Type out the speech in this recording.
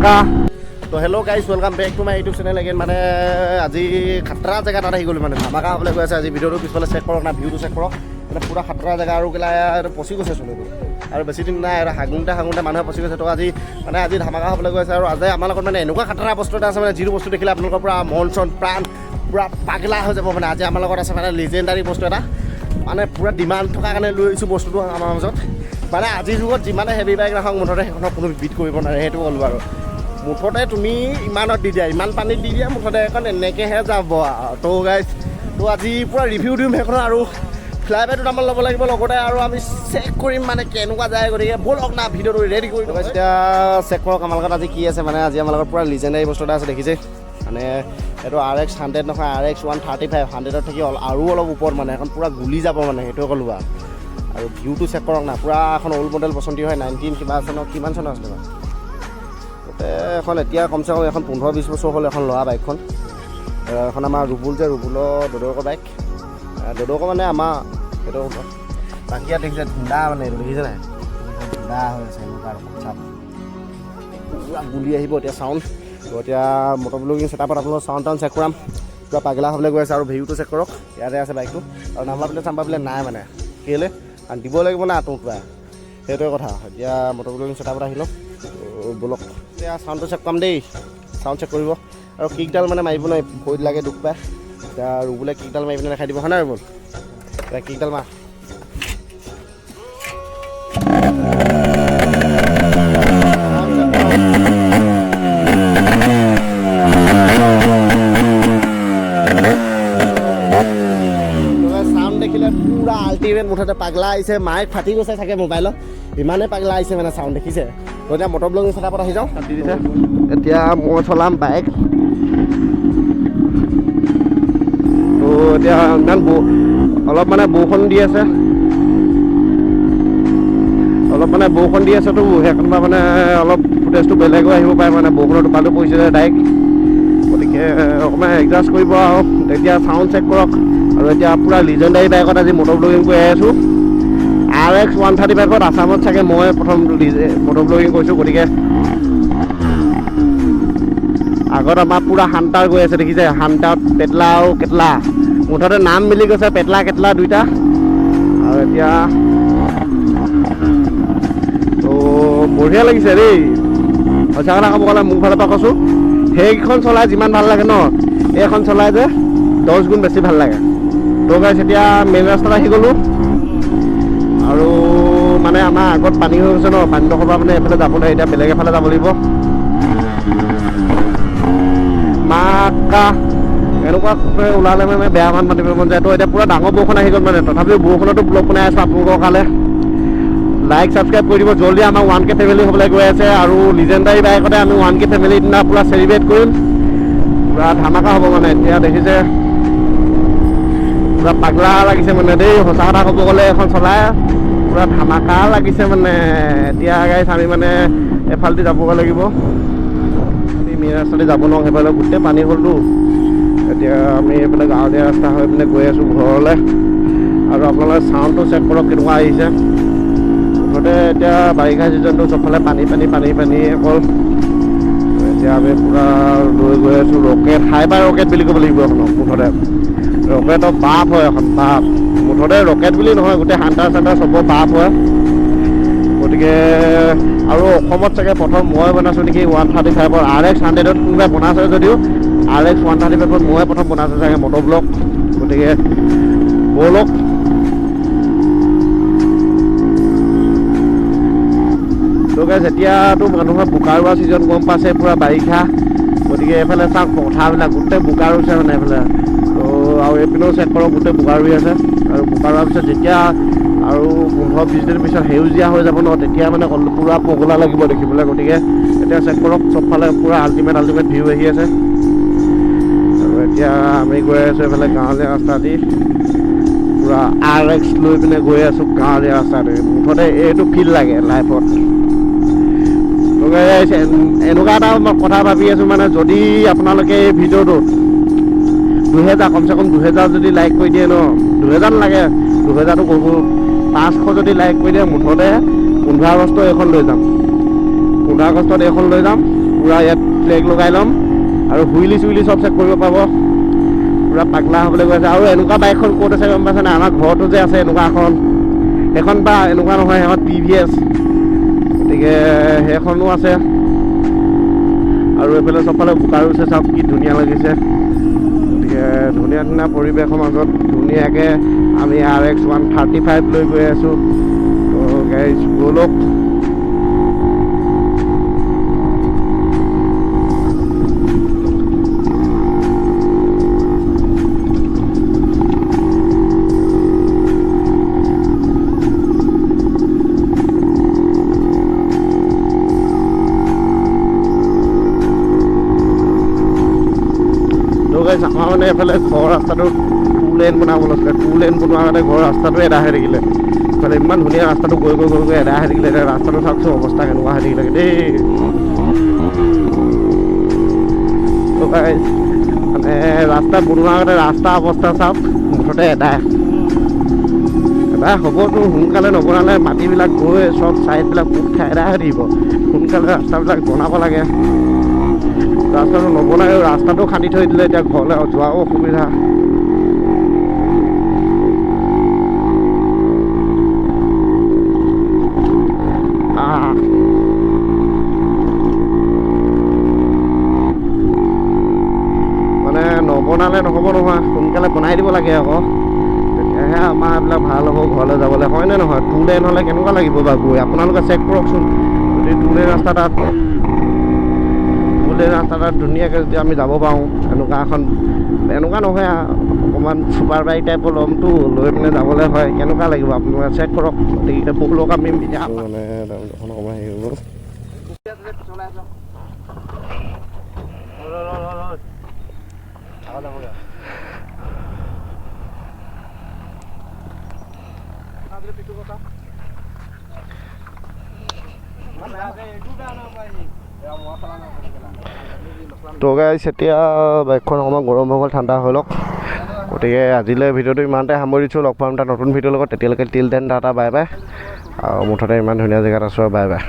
ধামাকা। তো hello guys, welcome back to my YouTube channel again. মানে আজি খাতৰা জেগা তাত আহি গ'লোঁ, মানে ধামাকা হ'বলৈ গৈ আছে আজি। ভিডিঅ'টো পিছফালে চেক কৰক না, ভিউটো চেক কৰক। মানে পূৰা খাতৰা জেগা আৰু কেলা এইটো পচি গৈছে চোন এইটো। আৰু বেছি দিন নাই আৰু, হাগুংতে হাগুংতে মানুহে পচি গৈছে। তো আজি মানে আজি ধামাকা হ'বলৈ গৈ আছে আৰু আজি আমাৰ লগত মানে এনেকুৱা খাতৰা বস্তু এটা আছে, মানে যিটো বস্তু দেখিলে আপোনালোকৰ পূৰা মন চন প্ৰাণ পূৰা পাগলা হৈ যাব। মানে আজি আমাৰ লগত আছে মানে লিজেণ্ডাৰী বস্তু এটা, মানে পূৰা ডিমাণ্ড থকা কাৰণে লৈ আহিছোঁ বস্তুটো আমাৰ মাজত। মানে আজিৰ যুগত যিমানে হেভি বাইক নাহক, মুঠতে সেইখনক কোনো বিট কৰিব নোৱাৰে, সেইটো ক'লোঁ। আৰু মুঠতে তুমি ইমানত দি দিয়া, ইমান পানীত দি দিয়া, মুঠতে এখন এনেকৈহে যাব আৰু। তো গাইজ, তো আজি পূৰা ৰিভিউ দিম সেইখনৰ আৰু ফ্লাই বাই দুটামান ল'ব লাগিব লগতে আৰু আমি চেক কৰিম মানে কেনেকুৱা যায়। গতিকে ব'লক না, ভিডিঅ'টো ৰেডি কৰি। এতিয়া চেক কৰক আমাৰ লগত আজি কি আছে। মানে আজি আমাৰ লগত পূৰা লিজেণ্ডাৰী বস্তু এটা আছে, দেখিছে। মানে এইটো আৰ এক্স 100 নহয়, আৰ এক্স 135, 100ত থাকি আৰু অলপ ওপৰত, মানে এখন পূৰা গুলি যাব, মানে সেইটোৱে ক'লোঁ। আৰু ভিউটো চেক কৰক না, পূৰা এখন অল্ড মডেল পচন্দি হয়, 19 কিবা চনৰ, কিমান চনৰ আছিলে বাৰু তাতে এখন। এতিয়া কমচে কম এখন 15-20 বছৰ হ'ল এখন লোৱা বাইকখন। এখন আমাৰ ৰুবুল যে, ৰুবুলৰ দদৌকৰ বাইক, দদৌকৰ মানে আমাৰ সেইটো। বাকী ইয়াত দেখিছে ধুন্দা, মানে এইটো দেখিছে নাই, ধুন্দা হৈ আছে এনেকুৱা আৰু চাপ পূৰা গুলি আহিব এতিয়া চাউণ্ড। তো এতিয়া মটৰ ব্লগিং ছেটআপত আপোনালোকৰ চাউণ্ড টাউণ্ড চেক কৰাম। পূৰা পাগলা হ'বলৈ গৈ আছে আৰু ভিউটো চেক কৰক। ইয়াতে আছে বাইকটো আৰু নাম্বাৰ প্লেট চাম্বাৰ প্লেট নাই, মানে কেলৈ কাৰণ দিব লাগিব না তোৰ পৰা, সেইটোৱে কথা। এতিয়া মটৰ ব্লগিং ছেটআপত আহি লওক। তো ব'লক, এতিয়া চাউণ্ডটো চেক কৰাম দেই। চাউণ্ড চেক কৰিব আৰু কিকডাল মানে মাৰিব নোৱাৰি, ভৰিত লাগে, দুখ পায়। এতিয়া ৰুবুলে কিকডাল মাৰি পিনে দেখাই দিব, হয় নাই ৰুবুল? এতিয়া কিকডাল মাৰ। Sound check কৰক। চাউণ্ড দেখিলে পূৰা আল্টিমেট, মুঠতে পাগলা আহিছে। মাইক ফাটি গৈছে চাগে মোবাইলত, ইমানেই পাগলা আহিছে মানে চাউণ্ড, দেখিছে। তো এতিয়া মটৰ ব্লগিং ছেটআপত আহি যাওঁ। দি দিছে, এতিয়া মই চলাম বাইক। তো এতিয়া ইমান অলপ মানে বৰষুণ দি আছে, অলপ মানে বৰষুণ দি আছেতো, সেইকাৰণে মানে অলপ ফুটেজটো বেলেগো আহিব পাৰে। মানে বৰষুণৰ টোপালটো পৰিছে ডাইৰেক্ট, গতিকে অকণমান এডজাষ্ট কৰিব। আৰু এতিয়া চাউণ্ড চেক কৰক। আৰু এতিয়া পূৰা লিজেণ্ডাৰী বাইকত আজি মটৰ ব্লগিং কৰি আছোঁ, আৰ এক্স 135ত। আছামত চাগে মই প্ৰথম মটৰ ব্লগিং কৰিছোঁ। গতিকে আগত আমাৰ পূৰা হান্টাৰ গৈ আছে, দেখিছে। হান্টাৰত পেটলা আৰু কেটলা, মুঠতে নাম মিলি গৈছে, পেটলা কেটলা দুইটা। আৰু এতিয়া তো বঢ়িয়া লাগিছে দেই। সঁচা কথা ক'ব গ'লে মোৰ ফালৰ পৰা কৈছোঁ, সেইকেইখন চলাই যিমান ভাল লাগে ন, এইখন চলাই যে 10 গুণ বেছি ভাল লাগে। তো গাইছ, এতিয়া মেইন ৰাস্তাত আহি গ'লোঁ আৰু মানে আমাৰ আগত পানী হৈ গৈছে ন, পানীডোখৰ পৰা মানে এইফালে যাব নোৱাৰি, এতিয়া বেলেগ এফালে যাব লাগিব। মাকা এনেকুৱা ওলালে মানে বেয়া মান মাতিব মন যায়। তো এতিয়া পূৰা ডাঙৰ বৰষুণ আহি গ'ল, মানে তথাপিও বৰষুণতো ব্লগ বনাই আছোঁ আপোনালোকৰ কাৰণে। লাইক ছাবস্ক্ৰাইব কৰি দিব জল্দি। আমাৰ 1K family হ'বলৈ গৈ আছে আৰু লিজেণ্ডাৰী বাইকতে আমি 1K ফেমিলিৰ দিনা পূৰা চেলিব্ৰেট কৰিম, পূৰা ধামাকা হ'ব। মানে এতিয়া দেখিছে পূৰা পাগলা লাগিছে মানে দেই। সঁচা কথা ক'ব গ'লে এখন চলাই পূৰা ধামাকা লাগিছে। মানে এতিয়া গাইছ, আমি মানে এফালেদি যাবগৈ লাগিব। আমি মেইন ৰাস্তাতে যাব নোৱাৰোঁ, সেইফালে গোটেই পানী হ'লতো। এতিয়া আমি এইফালে গাঁৱলীয়া ৰাস্তা হৈ পিনে গৈ আছোঁ ঘৰলৈ। আৰু আপোনালোকে চাউণ্ডটো চেক কৰক কেনেকুৱা আহিছে। মুঠতে এতিয়া বাৰিষা ছিজনটো, চবফালে পানী পানী পানী পানী অকল। এতিয়া আমি পূৰা লৈ গৈ আছোঁ ৰকেট, হাইপাৰ ৰকেট বুলি ক'ব লাগিব এখনক। মুঠতে ৰকেটৰ বাপ হয় এখন, বাপ। মুঠতে ৰকেট বুলি নহয়, গোটেই হান্টাৰ চান্টাৰ চবৰ বাপ হয়। গতিকে আৰু অসমত চাগে প্ৰথম মই বনাইছোঁ নেকি 135ৰ। আৰ এক্স 100ত কোনোবাই বনাইছে যদিও আৰ এক্স 135ত মই প্ৰথম বনাইছোঁ চাগে মটৰ ব্লগ। গতিকে ব'লক। তো গাইছ, এতিয়াতো মানুহৰ বোকা ৰোৱা ছিজন, গম পাইছে, পূৰা বাৰিষা। গতিকে এইফালে চাওক, পথাৰবিলাক গোটেই বোকা ৰুইছে মানে এইফালে। তো আৰু এইপিনেও চেক কৰক, গোটেই বোকা ৰুই আছে। আৰু বোকা ৰোৱাৰ পিছত যেতিয়া আৰু 15-20 দিন পিছত সেউজীয়া হৈ যাব ন, তেতিয়া মানে পূৰা পগলা লাগিব দেখিবলৈ। গতিকে এতিয়া চেক কৰক, চবফালে পূৰা আল্টিমেট আল্টিমেট ভিউ আহি আছে। আৰু এতিয়া আমি গৈ আছোঁ এইফালে গাঁৱলীয়া ৰাস্তা দি, পূৰা আৰ এক্স লৈ পিনে গৈ আছোঁ গাঁৱলীয়া ৰাস্তাতে। মুঠতে এইটো ফিল লাগে লাইফত। এনেকুৱা এটা মই কথা ভাবি আছোঁ, মানে যদি আপোনালোকে এই ভিডিঅ'টোত 2000, কমচে কম 2000 যদি লাইক কৰি দিয়ে ন, 2000 নালাগে, 2000টো কৰিব, 500 যদি লাইক কৰি দিয়ে, মুঠতে 15 আগষ্ট এইখন লৈ যাম। 15 আগষ্টত এইখন লৈ যাম। পূৰা ইয়াত ফ্লেগ লগাই ল'ম আৰু হুইলি চুইলি চব চেক কৰিব পাব। পূৰা পাগলা হ'বলৈ গৈ আছে। আৰু এনেকুৱা বাইকখন ক'ত আছে গম পাইছে নাই? আমাৰ ঘৰতো যে আছে এনেকুৱা এখন, সেইখন বা এনেকুৱা নহয়, সেইখন TVS, গতিকে সেইখনো আছে। আৰু এইফালে চবফালে বোকা ৰুইছে, চাওক কি ধুনীয়া লাগিছে। গতিকে ধুনীয়া ধুনীয়া পৰিৱেশৰ মাজত ধুনীয়াকৈ আমি RX 135 লৈ গৈ আছোঁ। তো গাইজ ব'লক। আমাৰ মানে এইফালে ঘৰৰ ৰাস্তাটো 2 লেন বনাব লৈছিলে, 2 লেন বনোৱাৰ কাৰণে ঘৰৰ ৰাস্তাটো এদাই হৈ থাকিলে। ইফালে ইমান ধুনীয়া ৰাস্তাটো গৈ গৈ গৈ গৈ এদাই হৈ থাকিলে। এতিয়া ৰাস্তাটো চাওকচোন অৱস্থা কেনেকুৱা হৈ থাকিলে দেই। মানে ৰাস্তা বনোৱাৰ আগতে ৰাস্তা অৱস্থা চাওক, মুঠতে এদাই এদাই হ'বতো। সোনকালে নবনালে মাটিবিলাক গৈ চব ছাইডবিলাক পোত খাই এদাই হৈ থাকিব। সোনকালে ৰাস্তাবিলাক বনাব লাগে। ৰাস্তাটো নবনায়ো ৰাস্তাটো খান্দি থৈ দিলে এতিয়া ঘৰলৈ যোৱাও অসুবিধা। মানে নবনালে নহ'ব নহয়, সোনকালে বনাই দিব লাগে আকৌ, তেতিয়াহে আমাৰ এইবিলাক ভাল হ'ব ঘৰলৈ যাবলৈ, হয়নে নহয়? 2 লেন হ'লে কেনেকুৱা লাগিব বাৰু গৈ, আপোনালোকে চেক কৰকচোন। যদি 2 লেন ৰাস্তা তাত, 2 লেন ৰাস্তা তাত ধুনীয়াকৈ যদি আমি যাব পাৰোঁ, এনেকুৱা এখন, এনেকুৱা নহয় অকণমান ছুপাৰ বাইক টাইপৰ ল'মতো, লৈ পিনে যাবলৈ হয়, কেনেকুৱা লাগিব আপোনালোকে চেক কৰক। গতিকে ব'লক আমি মানে অকণমান হেৰি হৈ গ'ল। তো গাইছ এতিয়া বাইকখন অকণমান গৰম হৈ গ'ল, ঠাণ্ডা হৈ লওক। গতিকে আজিলৈ ভিডিঅ'টো ইমানতে সামৰিছোঁ। লগ পাম এটা নতুন ভিডিঅ'ৰ লগত। তেতিয়ালৈকে till then tata bye bye. আৰু মুঠতে ইমান ধুনীয়া জেগাত আছোঁ আৰু, বাই বাই।